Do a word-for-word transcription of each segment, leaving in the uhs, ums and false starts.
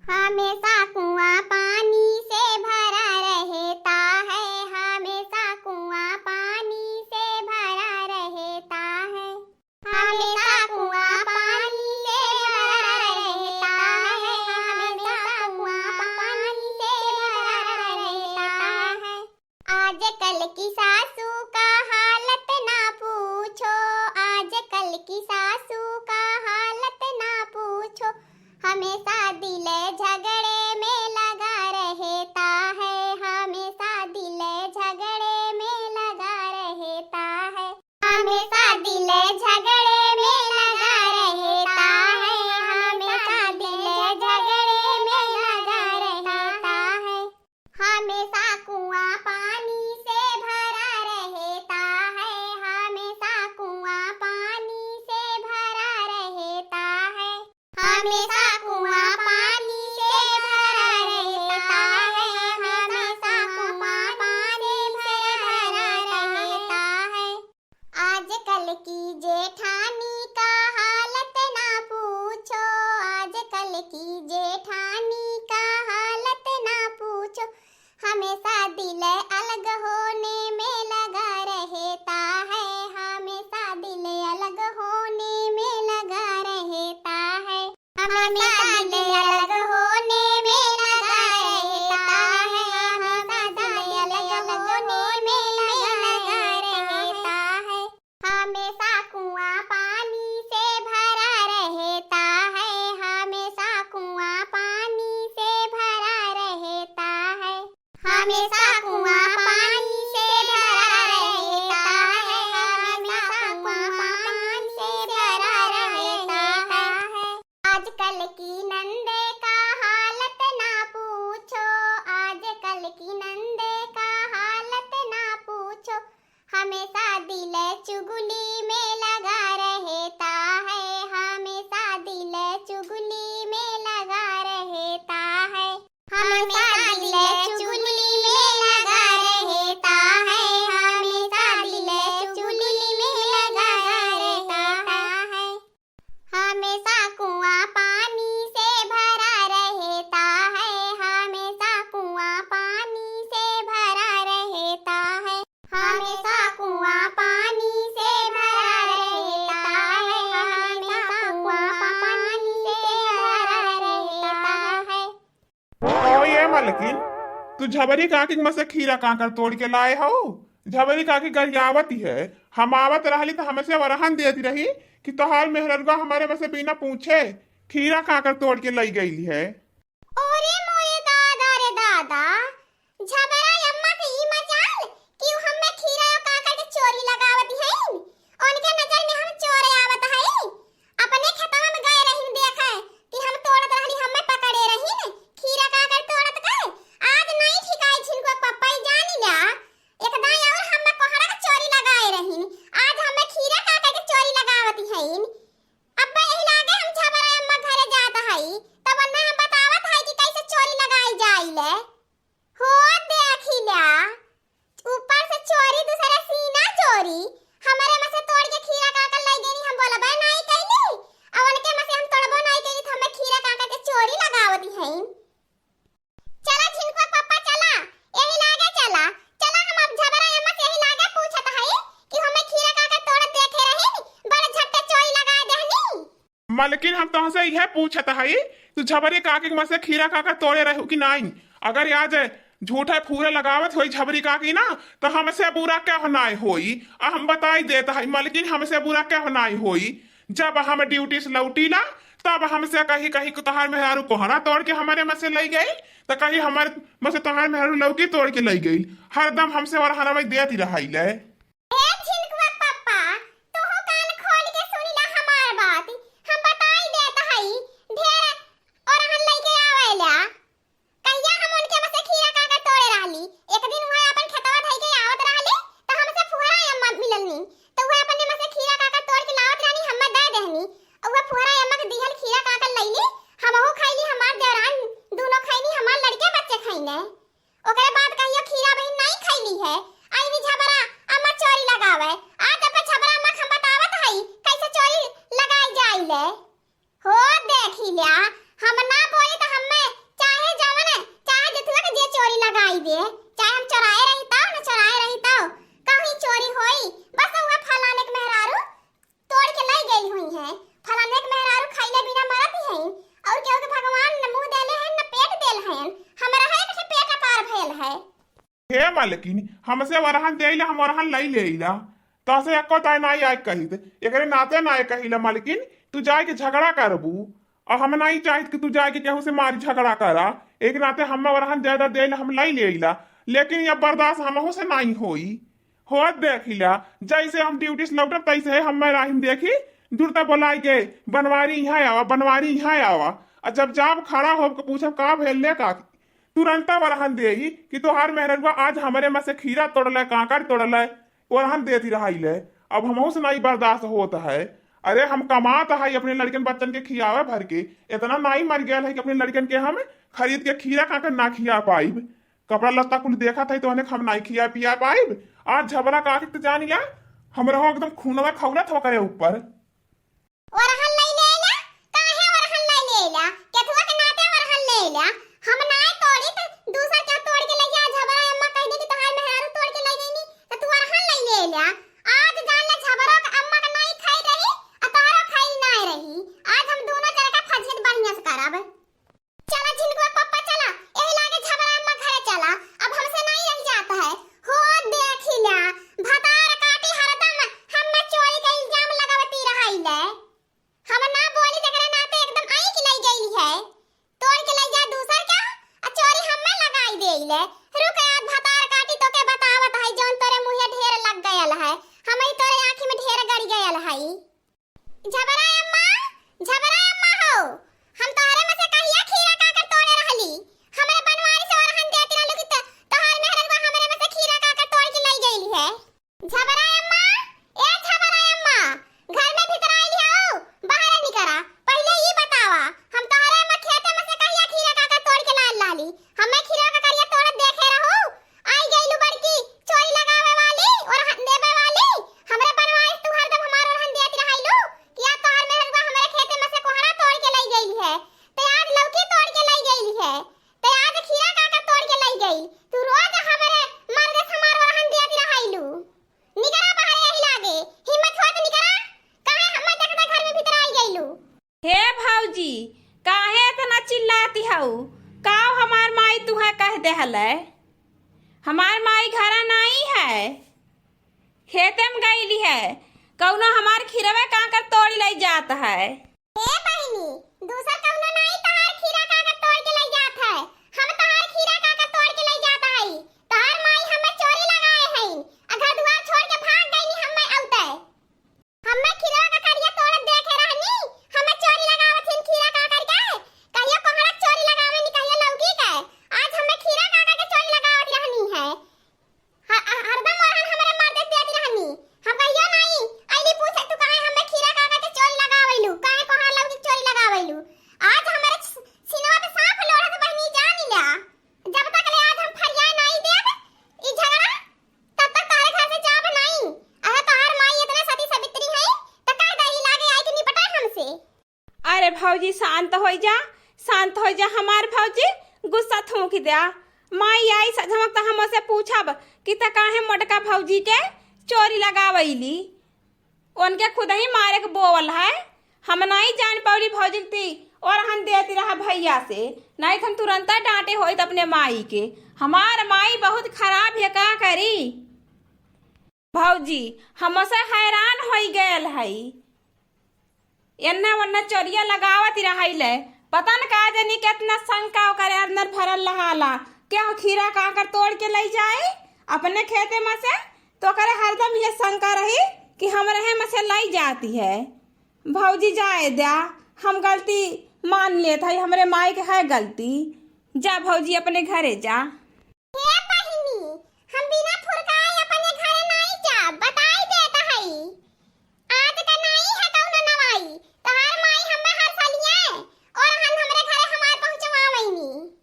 हमेशा कुआं पानी से भरा रहता है, हमेशा कुआं पानी से भरा रहता है। हमेशा कुआं पानी से भरा रहता है, हमेशा कुआं पानी से भरा रहता है। आजकल की सासू का हालत ना पूछो, आजकल की सासू का हालत ना पूछो, हमेशा दिल झगड़े में लगा रहता है, हमेशा दिल झगड़े में लगा रहता है। हमेशा दिल झगड़े में लगा रहता है, हमेशा दिल झगड़े में लगा रहता है। हमेशा कुआं पानी से भरा रहता है, हमेशा कुआं पानी से भरा रहता है। हमेशा कुआं पानी से भरा रहता है, हमेशा कुआं पानी से भरा रहता है। आजकल की जेठानी का हालत ना पूछो, आजकल की जेठानी का हालत ना पूछो, हमेशा दिल अलग होने में लगा रहता है, हमेशा दिल अलग होने में लगा रहता है। हमेशा दिल अलग होने में लगा रहता है, हमेशा दिल अलग होने में लगा रहता है। हमेशा कुआं पानी से भरा रहता है, हमेशा कुआं पानी से भरा रहता है। हमेशा कुआं पानी से भरा रहता है, हमेशा कुआं पानी से भरा रहता है। आजकल की नंदे का हालत ना पूछो, आजकल की नंदे का हालत ना पूछो, हमेशा दिल चुगली में लगा रहता है, हमेशा दिल चुगली में लगा रहता है। हमेशा दिल चुगली में लगा रहता है, हमेशा दिल चुगली में लगा रहता है। हमेशा कुआं पानी से भरा रहता है, हमेशा कुआं पानी से भरा रहता है। हमेशा कुआं पानी से भरा रहता है, हमेशा कुआं पानी से भरा रहता है। ओ ये मलकिन, तू झबरी काकी के मसे खीरा कांकर तोड़ के लाए हऊ? झबरी काकी गरियावत है, हम आवत रहली त हमसे वरहन देत रही कि तोहार मेहररुआ हमरे मसे बिना पूछे खीरा कांकर तोड़ के लई गईली है। ओरे मोरे दादा रे दादा, झबरा अम्मा के ई मजाल कि उ हम्मे खीरा कांकर के चोरी लगावत हईन। उनके नजर में हम चोर आवत हई। अपने खेतवा में गए रहिन देखे कि हम तोड़त रहली, हम्मे पकड़े रहिन खीरा कांकर तोड़त के। आज नाई ठिकाई झिनकुआ पप्पा, ई जानी ल्या, एक दाई और हम्मे कोहड़ा के चोरी लगाए रहिन, आज हम्मे खीरा कांकर के चोरी लगावत हईन। अब्बे यही लागे हम झबरा अम्मा घरे जात हई, तब उन्हें हम बतावत हई कि कैसे चोरी लगाई जाइले। हो देखी ल्या, ऊपर से चोरी, दूसरे सीना चोरी। हमरे मसे तोड़ के खीरा कांकर लई गईनी, हम बोलबे नाई कईनी, और उनके मसे हम तोड़बो नाई कईनी, तो हमें खीरा कांकर के चोरी लगावती हईन। चला झिनकुआ पप्पा, चला, यही लागे चला, चला, हम अब झबरा अम्मा से यही लागे पूछत हई कि हमें खीरा कांकर तोड़त देखे रही, बड़े झट्टे चोरी लगा देहनी। मलकिन, हम तोहसे इहे पूछत हई, तू झबरी काकी के मसे खीरा कांकर तोड़े रहू कि नाई? अगर आज झूठे फूरे लगावत होई झबरी काकी ना, तो हमसे बुरा केहू नाई होई। आ हम बताई देत हई मलकिन, हमसे बुरा केहू नाई होई। जब हम ड्यूटी से लौटीला, तब हमसे कही, कही कि तोहार मेहरारू कोहड़ा तोड़ के हमरे मसे लई गई, तो कही हमरे मसे तोहार मेहरारू लौकी तोड़ के लई गई। हरदम हमसे वरहनवा देत ही रहाइले। ए झिनकुआ पप्पा, तोहू कान खोल के सुनी ला हमार बात। हम बताई देत हई, ढेर ओरहन लइके आवेला। कहिया हम उनके मसे खीरा कांकर तोड़े रहली। एक दिन उहे अपन खेतवा धई के आवत रहली, त हमसे फुहरा अम्मा मिललनी। त उहे अपने मसे खीरा कांकर तोड़ के लावत रहनी, हम्मे दे देहनी। उहे फुहरा अम्मा के दिहल खीरा कांकर लइली, हमहू खइली, हमार देवरान दूनो खइनी, हमार लड़के बच्चे खइने। ओकरे बाद कहियो खीरा बहिन नाई खइली है। आईनी झबरा अम्मा चोरी लगावे। आज अब झबरा अम्मा के हम बतावत हई, कैसे चोरी लगाई जाइले। हो देखी ल्या, हम ना बोली त हम्मे हे मलकिन, हमसे वरहन देइला, हम वरहन लई लेइला। तोहसे एको दाई नाई आए कहित, एकरे नाते नाई कहिला मलकिन, तू जाए के झगड़ा करबू। और हम नाई चाहित कि तू जाए के केहू से मारी झगड़ा करा। एक नाते हम वरहन दे दे देइला, हम लई लेइला, लेकिन ये बर्दाश्त हमहू से नाई होई। होत देखिला, जैसे हम ड्यूटी से लौटब तैसे हम राहिम देखी, जुरता बोलाई के, "बनवारी यहाँ आवा, बनवारी यहाँ आवा।" और जब जाब खड़ा होब के पूछब, "का भेल ले का?" तुरंता वरहन देई कि तोहार मेहररुआ आज हमरे में से खीरा तोड़ले, कांकर तोड़ले, वरहन देती रहाइले। अब हमहू से नाई बर्दाश्त होत है। अरे हम कमात है अपने लड़कन बच्चन के खियावे भर के, इतना नाई मर गयल है कि अपने लड़कन के हम खरीद के खीरा कांकर ना खिया पाइब। कपड़ा लत्ता कुल देखत है तो उन्हें हम नाई खिया पिया पाइब। आज झबरा काकी तो जानिला, हमरा हो एकदम खूनवा खौलत हो करे ऊपर। ओरहन लई लेला, काहे ओरहन लई लेला? केथुआ के नाते ओरहन लेला। हम नाय तोड़ी त दूसर के तोड़ के लइया। झबरा अम्मा कह दे कि तोहार मेहरारू तोड़ के लई गईनी, त तू ओरहन लई लेला। आज जान ले झबरा के अम्मा के नाई खाई रही, आ तोहरो खाई नाय रही। आज हम दोनों जने का फजीहत बढ़िया से करब। चला झिनकुआ पप्पा चला, एही लागे झबरा अम्मा घरे चला, अब हमसे नाई रह जात है। हो देखी ला, भतार काटी हरदम हम्मे चोरी के इल्जाम लगावती रहाइले। हम ना बोली तेकरे नाते एकदम आई के लई गईली है। तोड़ के लई जा दूसर का, आ चोरी हम्मे लगाई देइले। रुक आज भतार काटी तोके बतावत है जौन तोरे मुँहे ढेर लग गयल है, हमही तोरे आँखी में ढेर गड़ गयल है। झबरा अम्मा, झबरा अम्मा हो, हम तोहरे में से कहिया खीरा काकर तोड़े रहली? हमरे बनवारी से ओरहन देत रहलू कि त-, तोहार मेहररुआ हमरे में से खीरा काकर तोड़ के लई गईली है। झबरा अम्मा, ए झबरा अम्मा, घर में भीतर आइली हो, बाहर निकरा। पहिले ई बतावा, हम तोहरे में खेते में से कहिया खीरा काकर तोड़ के लाल लाली? हमें खीरा का करिया तोड़त देखे रहू? आई गईलू बड़की चोरी लगावे वाली, ओरहन देवे वाली। हमरे बनवारी से तू हरदम हमार ओरहन देत रहाइलू कि आज तोहार मेहररुआ हमरे खेते में से कोहड़ा तोड़ के लई गईली है। ते आज लौकी तोड़ के लई गईली है। ते आज खीरा काकर तोड़ के लई गई। तू रोज हमरे मर्दे से हमार ओरहन देत रहाइलू। निकरा बाहरे यही लागे। हिम्मत होत निकरा। काहे हमें देखते घर में भीतर आई गईलू? हे भौजी, काहे इतना चिल्लाती हऊ? काव हमार माई तुहे कह देहले? हमार माई घरा नाई है, खेते में गईली है, कौनो हमार खीरवे कांकर तोड़ लई जात है। हे बहिनी, दूसर कौनो नाई तोहार खीरा कांकर तोड़ के लई जात है, हम तोहार खीरा कांकर तोड़ के लई जात हई। तोहार माई हमें चोरी लगाए हई, आ घर दुआर छोड़ के भाग गईनी हमें औते। हम्मे खीरा का करिया तोड़त देखे रहनी, हम्मे चोरी लगावत हिन खीरा काकर के। कहियो कोहड़ा के चोरी लगावे नी, कहियो लौकी के। आज हम्मे खीरा काकर के चोरी लगावत रहनी है। ह-, ह-, हरदम ओरहन हमरे मर्दे देत रहनी। हम कहियो नाई अइली पूछे, "तू काहे हम्मे खीरा काकर के चोरी लगावैलू? काहे कोहड़ा लौकी के चोरी लगावैलू?" आज हमरे स-, सीनवा पे सांप लोढ़त बहिनी जान लिया। जब तक ले आज हम फरियाए नाई देब ई झगड़ा, तब तक तोहरे घर से जाब नाई। अगर तोहार माई इतना सती सावित्री है, त कह दे ई लागे आई के निपटे हमसे। अरे भौजी, शांत होई जा, शांत होई जा हमार भौजी, गुस्सा थूक द्या। माई आई सझमक त हम ओसे पूछब कि त काहे मोटका भौजी के चोरी लगावैली। उनके खुद ही मारे के बोवल है। हम नाई जान पौली भौजी के ती ओरहन देती रहा भैया से, नाई त हम तुरंता डांटे होइत अपने माई के। हमार माई बहुत खराब है, का करी? भौजी, हमसे हैरान होई गयल हई। एन्ने ओन्ने चोरिया लगावत रहइले। पता न का जानी केतना शंका ओकरे अंदर भरल रहाला। केहू खीरा काकर तोड़ के लई जाए अपने खेते में से, तो ओकरे हरदम ये शंका रही कि हमरे में से लई जाती है। भौजी जाए द्या, हम गलती मान लेत हई, हमरे माई के है गलती। जा भौजी अपने घरे जा। हे बहिनी, हम बिना फुरकाए अपने घरे नाई जाब, बताई देत हई। आज का नाई है कौनो नवाई, तोहार माई हमें हर सालिए ओरहन हमरे घरे हमार पहुँचवावैनी।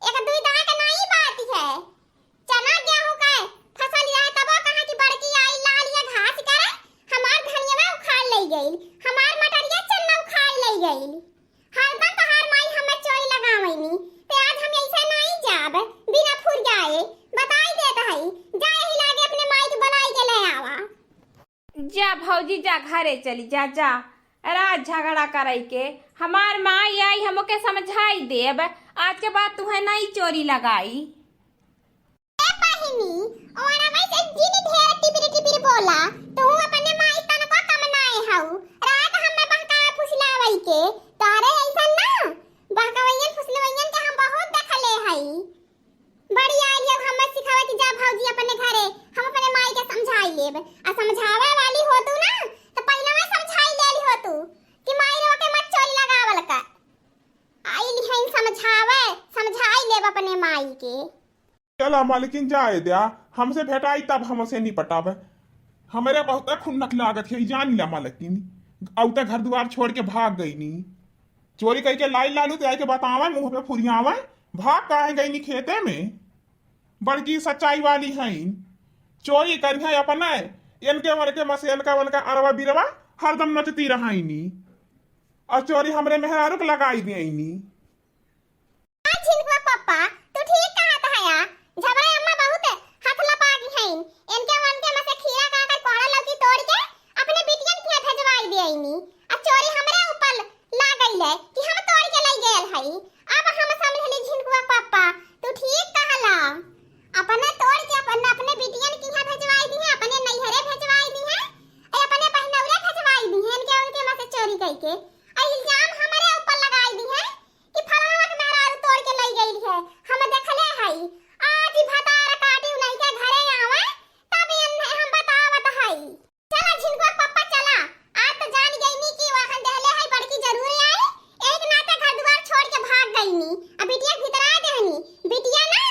एक दुई दाँय का नाई बात है। चना गेहूं का फसल रहे तबो कहा कि बड़की आई लाल ये घास करे, हमार धनिया उखाड़ ले गई, हमार मटरिया चन्ना उखाड़ ले गई। हरदम तोहार माई हमें चोरी लगावैनी, ते आज हम ऐसे नाई जाब, बिना फुरियाए, बताई देत हई, जा यही लागे अपने माई के बुलाई के ले आवा। जा भौजी जा, घरे चली जा, जा। रात झगड़ा करई के, हमार माई आई, हम ओके समझाई देब, आज के बाद तुहे नाई चोरी लगाई। ए बहिनी, नी, और वैसे जिन ढेर टिपिर टिपिर बोला, तू अपने माई तनको कम नाय हऊ। रात हमें बहकावे फुसलावई के, तारे ऐसा ना, बहकावैयन फुसलवैयन के हम बहुत देखले हई। बड़ी आइल अब हमें सिखावे कि जा भौजी अपने घरे, हम अपने माई के समझाई लेब। आ समझावे वाली होतू ना, तो पहिले मैं समझाई लेली होतू कि माई रो के मत चोरी लगावल कर। आइल हईन समझावे, समझाई लेब अपने माई के। चला मालकिन, जाए द्या, हमसे भेटाई तब हमसे निपटावे। हमरे बहुत खुन्नक लागत है, जान ला मालकिन। अउते घर दुआर छोड़ के भाग गई नी। चोरी कइके लाई लालू तो आके बतावे, मुँह पे फुरियावे, भाग काहे गई नी खेते में। बड़की सच्चाई वाली हईन। चोरी करिहे अपने, इनके वनके मसे इनका वनका अरवा बिरवा हरदम नचती रहईनी। और चोरी हमरे मेहरारू के लगाई देईनी। आ झिनकुआ पप्पा, तू ठीक कहत हया। झबरा अम्मा बहुत हाथ लपागी हईन। इनके वनके मसे खीरा काकर कोहड़ा लौकी तोड़ के अपने बिटियन के भेजवाई देईनी। आ चोरी हमरे ऊपर लागल है कि हम तोड़ के लई गयल हई। अब हम समझली झिनकुआ पप्पा, तू ठीक कहला। अपने तोड़ के अपन, अपने बिटियन के यहाँ भेजवाई दिहे, अपने नैहरे भेजवाई दिहे, ए, अपने बहिनौरे भेजवाई दिहे, इनके उनके मसे चोरी कइके। आ इल्जाम हमरे ऊपर लगाई दिहे कि फलनवा के मेहरारू तोड़ के लई गइल है, हम देखले हई। आज ई भतार काटी उनही के घरे आवे, तब इन्हें हम बतावत हई। चला झिनकुआ पप्पा चला, आज तो जान गईनी कि वाहन देहले है बड़की जरूर आई, एक नाते घर दुआर छोड़ के भाग गईनी। अब बिटिया भीतर आ देहनी, बिटिया ना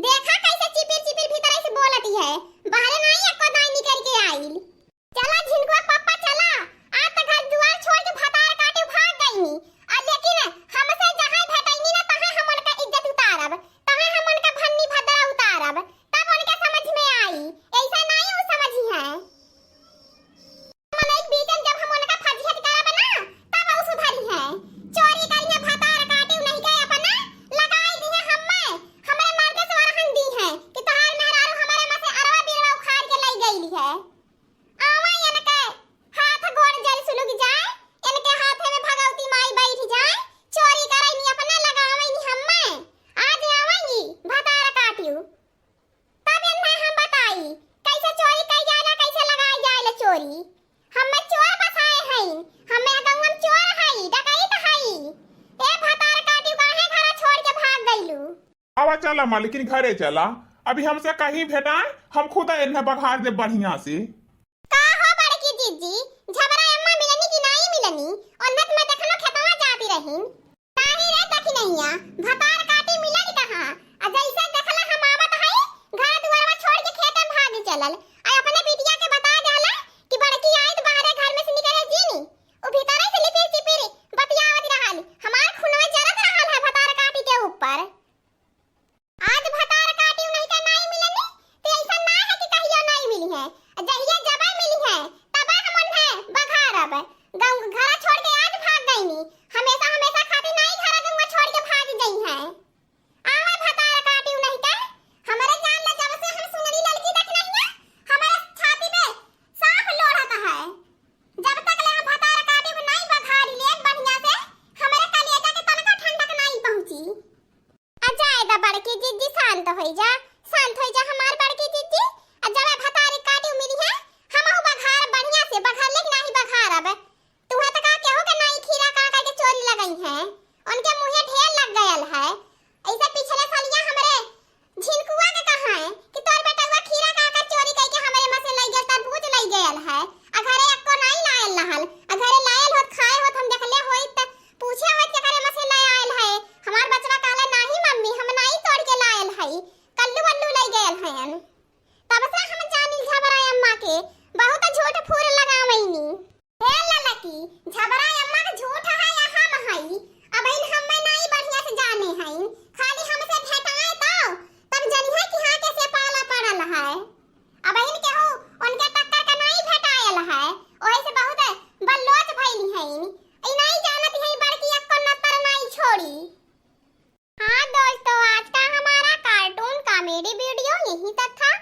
देखा कैसे चिपिर चिपिर भीतर से बोलती है, बाहरे नहीं एको दाई निकल के आइल। चला झिनकुआ पप्पा चला, आज तो घर दुआर छोड़ के भतार काटे भाग गईनी, और लेकिन हमसे जहाँ भेटैनी ना तहाँ हम उनका इज्जत उतारब, तहाँ हम उनका भन्नी भद्रा उतारब, तब उनके समझ में आई, ऐसा नहीं वो समझी है। मनई के बीच में जब हम उनका फजीहत करब ना, तब ऊ सुधरी है। चोरी करिहे भतार काटी उनही के अपना लगाई दिहे हम्मे, हमरे मर्द से वरहन दी है कि तोहार मेहरारू हमरे में से अरवा बिरवा उखाड़ के लई गईली है। आवा इनके हाथ गोड़ जल सुलुग जाए, इनके हाथे में भगवती माई बैठ जाए, चोरी करैनी अपना लगावैनी हम्मे, आज आवेंगी भतार काटियो। तब इन्हें हम बताई, कैसे चोरी कई जाला, कैसे लगाई जाए ले चोरी। हम्मे चोर बसाए हई, हम्मे गौवा में चोर हई, डकैत हई। ए भतार काटियो, काहे घरा छोड़ के भाग गइलू? आवा चला मालकिन, घरे चला, अभी हमसे कहीं भेटाए, हम खुद इन्हें बघार दे बढ़िया से। का हो बड़की जिज्जी, झबरा अम्मा मिलनी कि नाई मिलनी? ओन्हत में देखनो खेतवा जाती रहीन। नाही रे दखिनैया, भतार काटी मिलल कहाँ? आ जैसे देखला हम आवत हई, घर दुआरवा छोड़ के खेते में भाग चलल। आ अपने बिटिया के बता देहला कि बड़की आई त बाहरे घर में से निकले जीनी। उ भीतरे से लिपिर चिपिर बतियावत रहल। हमार खूनवा जरत रहल है भतार काटी के ऊपर। आज भतार काटी उनही के नाई मिलनी, तो ऐसा ना है कि कहियो नाई मिली है। आ जहिया जबे मिली है, तबे हम उन्हें बघारब। गाँव घरा छोड़ के आज भाग गईनी, हमेशा हमेशा खातिर नाई घरा गौवा छोड़ के भाग गई है। आवे भतार काटी उनही के, हमरे जान ले जब से हम सुनली ललकी दखिनैया, हमरे छाती पे सांप लोढ़त है। जब तक ले हम भतार काटी में नाई बघारी ले बढ़िया से, हमरे कलेजा के तनको ठंडक नाई पहुँची। आ जाए दा बड़की जिज्जी, शांत होई जा, शांत होई जा हमार बड़की जिज्जी। आ जब भतारी काटी मिली है, हमहू बघार बढ़िया से, बघार लेकिन नाही बघार अब। तुहे त का केहू के नाई खीरा का करके चोरी लगई है, उनके मुँहे ढेर लग गयल है। ऐसे पिछले सलिया हमरे झिनकुआ के कहा है कि तोर बेटवा खीरा का कर चोरी करके हमरे में से लई गयल, तरबूज लई गयल है, आ घरे एको नाई लायल रहल, आ घरे लायल होत, खाए होत, हम देखले होई त पूछे होत केकरे में से ले आयल है? हमार बचवा कहले, "नाही मम्मी, हम नाही तोड़ के लायल हई, कल्लू वल्लू ले गयल हयन।" तब से हम जानी झबरा अम्मा के बहुत झूठ फूर लगावैनी। हे ललकी, झबरा अम्मा के झूठ है या हम हई, अब इन हम्मे नाही बढ़िया से जाने हई, खाली हमसे भेटाए तो तब जनिहे कि हाँ कैसे पाला पड़ल है। अब इन केहू उनके टक्कर का नाही भेटायल है, ओही से बहुत बल्लोच भइली हईन। ई नाही जानत हई बड़की एक्को नत्तर नाही छोड़ी। हाँ दोस्तों, आज का हमारा cartoon comedy video यहीं तक था।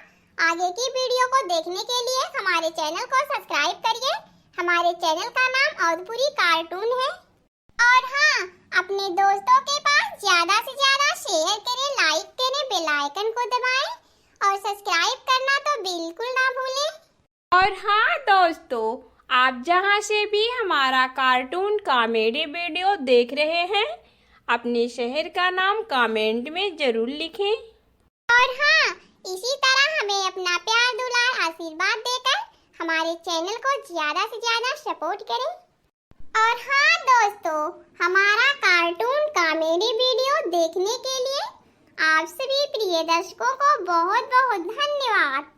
आगे की video को देखने के लिए हमारे channel को subscribe करिए, हमारे channel का नाम अवधपुरी cartoon है। और हाँ, अपने दोस्तों के पास ज्यादा से ज्यादा share करें, like करें, bell icon को दबाएं। और subscribe करना तो बिल्कुल ना भूलें। और हाँ दोस्तों, आप जहाँ से भी हमारा cartoon comedy video देख रहे हैं, अपने शहर का नाम comment में जरूर लिखें। और हाँ, इसी तरह हमें अपना प्यार, दुलार, आशीर्वाद देकर हमारे channel को ज्यादा से ज्यादा support करें। और हाँ दोस्तों, हमारा cartoon comedy video देखने के लिए आप सभी प्रिय दर्शकों को बहुत बहुत धन्यवाद।